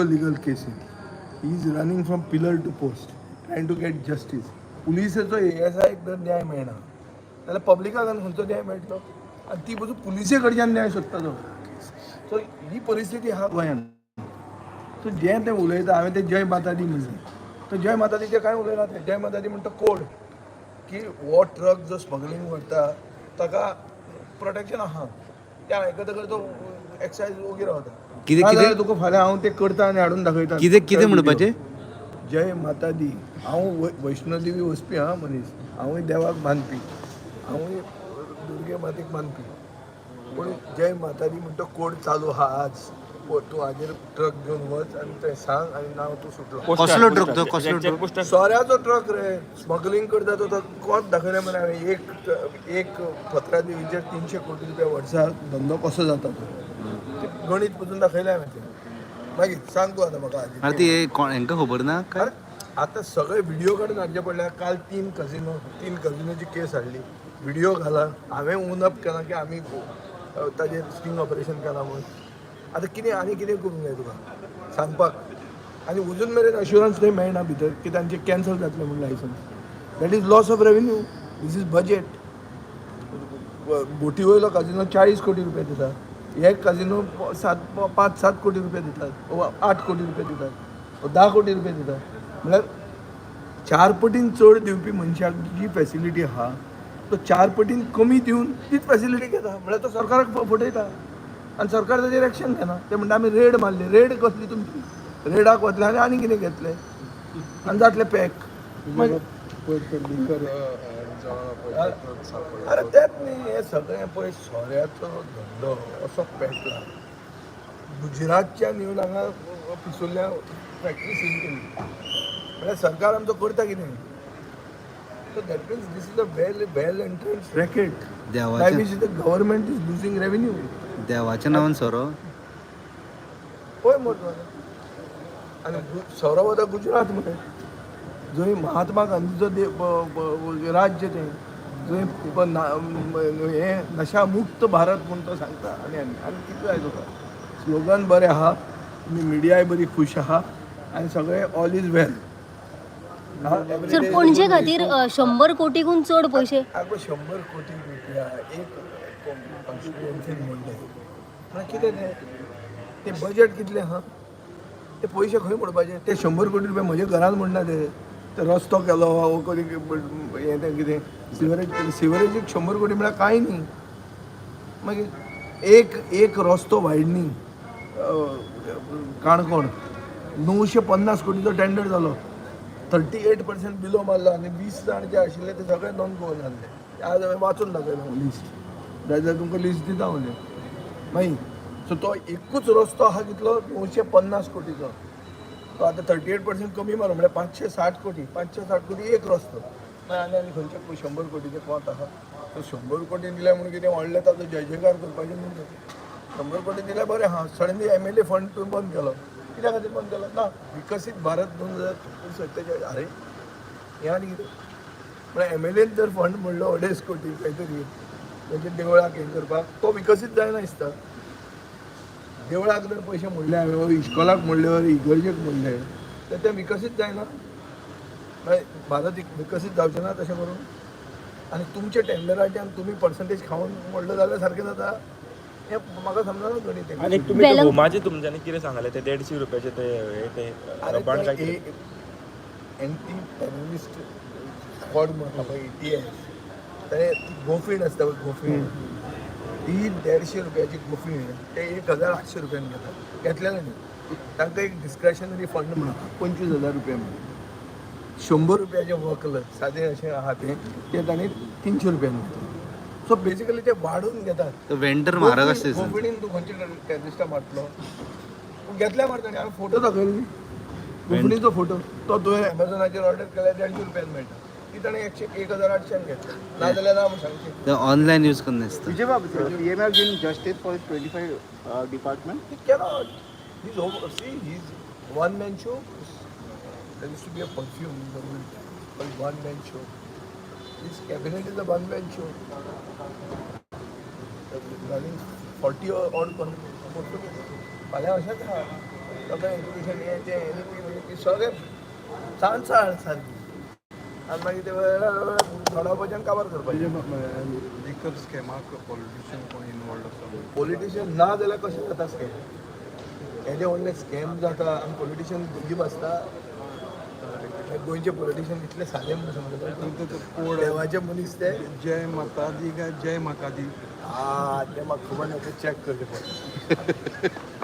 Legal cases. He is running from pillar to post, trying to get justice. पुलिसेचो एएसआयक जर न्याय मेळना जाल्यार पब्लिकाक आनी खंयचो न्याय मेळटलो? आनी ती पसून पुलिसे कडच्यान न्याय सोदता तो. सो ही परिस्थिती आहा गोंयांत. सो जें तें उलयता, हांवें तें जय माता दी म्हणलें, तो जय माता दीचें कांय उलयना तें. जय माता दी म्हणटा कोड की हो ट्रक जो स्मगलींग व्हरता ताका प्रोटेक्शन आहा. तें आयकतकर तो एक्सायज ओगी रावता. कितें- नाजाल्यार कितें? तुका फाल्यां हांव तें करता आनी हाडून दाखयता. कितें कितें म्हणपाचें? जय माता दी. हांव वैष्णोदेवी वचपी हा मनीस. हांवूय देवाक मानपी, हांवूय दुर्गे मातेक मानपी, पूण जय माता दी म्हणटा कोड चालू आहा आज. तूं हाजेर ट्रक घेवन वच आनी थंय सांग आनी नांव तूं सुटलो. कसलो ट्रक तो? कसलो ट्रक? सोऱ्याचो ट्रक रे, स्मगलिंग करता तो. कोण दाखयलें मरे हांवें. एक एक पत्रा देवीचेर 300 कोटी रुपया वर्सा धंदो कसो जाता तो, ते गणीत पसून दाखयलें हांवें तें. मागीर सांग तूं आतां म्हाका हाजेर. आरे, ती कोण हेंकां खबर ना काय? अरे, आतां सगळे व्हिडिओ काडून हाडचे पडले. काल तीन कजिनो, तीन कजिनोची केस हाडली, व्हिडिओ घाला. हांवें ओन अप केला की आमी ताजेर स्टिंग ऑपरेशन केलां म्हणून. आतां कितें आनी कितें करूंक जाय तुका सांगपाक? आनी अजून मेरेन अश्युरन्स थंय मेळना भितर की तांचें कॅन्सल जातलें म्हूण licence. That is loss of revenue. This is budget. बोटी वयलो काजिनो 40 कोटी रुपया दिता, हे काजिनो सात, पांच सात कोटी रुपया दितात वा 8 कोटी रुपया दितात, 10 कोटी रुपया दितात. म्हळ्यार चार पटीन चड दिवपी मनशाक जी फॅसिलिटी आहा, तो चार पटीन कमी दिवन तीच फॅसिलिटी घेता. म्हळ्यार तो सरकाराक फटयता आनी सरकार ताजेर एक्शन घेना. ते म्हणटा आमी रेड मारली. रेड कसली तुमची? रेडाक वतले आनी आनी कितें घेतले आनी जातले पॅक मागीर. अरे, तेंच न्ही, हें सगळें पळय, सोऱ्याचो धंदो असो पेटला. गुजरातच्यान येवन हांगा पिसुल्ल्या फॅक्टरी सील केली. म्हळ्यार सरकार आमचो करता कितें? So that means this is a well well entrenched racket by देवाच्या which the government is losing revenue. देवाच्या नांवान सोरो. पळय मोठो आनी सोरो वता गुजरात मरे, जंय महात्मा गांधीचो राज्य तें, जंय हें नशामुक्त भारत म्हूण तो सांगता. आनी आनी आनी कितें जाय तुका? स्लोगन बरें आहा, तुमी मिडियाय बरी खूश आहा आनी सगळें all is well. Sir, Panaji खातीर 100 कोटीकून चड पयशे. आगो, 100 कोटी रुपया एक कॉन्स्टिट्युएन्सीन म्हणलें म्हळ्यार कितें तें? तें बजेट कितलें आहा? ते पयशे खंय पडपाचे? ते 100 कोटी रुपया म्हज्या घरान म्हणना. ते ते रस्तो केलो वो कधी हें तें कितें सिवरेज केलें. सिवरेजीक 100 कोटी म्हळ्यार कांय न्ही. मागीर एक एक रस्तो वायडनींग काणकोण 950 कोटीचो टेंडर जालो, 38% बिलो मारलो आनी 20 जाण जे आशिल्ले ते सगळे नॉन गोवन जाल्ले. आज हांवें वाचून दाखयला लिस्ट, जाय जाल्यार तुमकां लिस्ट दिता हांव. मागीर सो तो एकूच रस्तो आहा कितलो? 950 कोटीचो. तो आतां 38% कमी मारलो म्हळ्यार 560 कोटी. 560 कोटी एक रस्तो. मागीर आनी आनी खंयचे 100 कोटीचे कोंत आहा? सो 100 कोटी दिले म्हणून कितें व्हडलें ताचो जय जयकार करपाचें न्हू. 100 कोटी दिले बरें आहा. सडनली एमएलए फंड तुवें बंद केलो. कित्या खातीर बंद केलो ना? विकसीत भारत 2047. अरे, हें आनी कितें? म्हळ्यार एमएलएन जर फंड म्हणलो 2.5 कोटी खंय तरी म्हणजे देवळाक हें करपाक, तो विकसीत जायना दिसता. देवळाक जर पयशे म्हणले हांवें वा इश्कोलाक म्हणले वा इगर्जेक म्हणले तर तें विकसीत जायना. मागीर भारत विकसीत जावचें ना तशें करून? आनी तुमच्या टेंडराच्यान तुमी पर्संटेज खावन म्हणलो जाल्यार सारकें जाता? हें म्हाका समजना गणीत हें. आनी तुमी ते होमाचे तुमच्यांनी कितें सांगलें, ते 150 रुपयाचे ते हे ते रबाण काय कितें? एंटी टेररिस्ट स्क्वॉड म्हणून आहा पळय, एटीएस, ताणें ती गोफीण आसता पळय गोफीण, ती 150 रुपयाची गोफीण ते 1800 रुपयान घेतात, घेतलेले न्ही. तांकां एक डिस्क्रेशनरी फंड म्हणून 25,000 रुपया म्हणून. 100 रुपयाचें वक्ल सादें अशें आहा तें, तें तांणी 300 रुपयान घेतलें. सो बेजिकली ते वाडोवन घेतात. तो वेंडर म्हारग आसता दिसता. गोफिणीन तूं खंयचे टेररिस्टा मारतलो? पूण घेतल्या मरे ताणें. हांवें फोटो दाखयलो न्ही गोफिणीचो फोटो. तो तुवें एमेझॉनाचेर ऑर्डर केल्यार 150 रुपयान मेळटा. ती ताणें एकशे 1800 घेतल्या. नाजाल्यार ना म्हूण सांगचें. ते ऑनलायन यूज करना दिसता. Vijay Babu, PM have given justice for his 25 department. He cannot. He's over. See, he's one man show. There used to be a perfume in the old times called one man show. His cabinet is a one man show. Running 40 or odd portfolio. फाल्यां अशेंच आहा. सगळें education हें तें N E P सगळें सांसार सारकी आनी मागीर ते थोडा भजन काबार करपाचें. लिकर स्कॅमाक पॉलिटिशियन कोण इनवॉल्ड आसा? पॉलिटिशियन ना जाल्यार कशें जाता स्कॅम? हेजे व्हडले स्कॅम जाता आनी पॉलिटिशियन गरीब आसता. गोंयचे पॉलिटिशियन इतले सादे म्हणून समजता, कोड देवाचे मनीस ते. जय माता दी काय जय माका दी? आ, ते म्हाका खबर ना, ते चॅक करचे पडटा.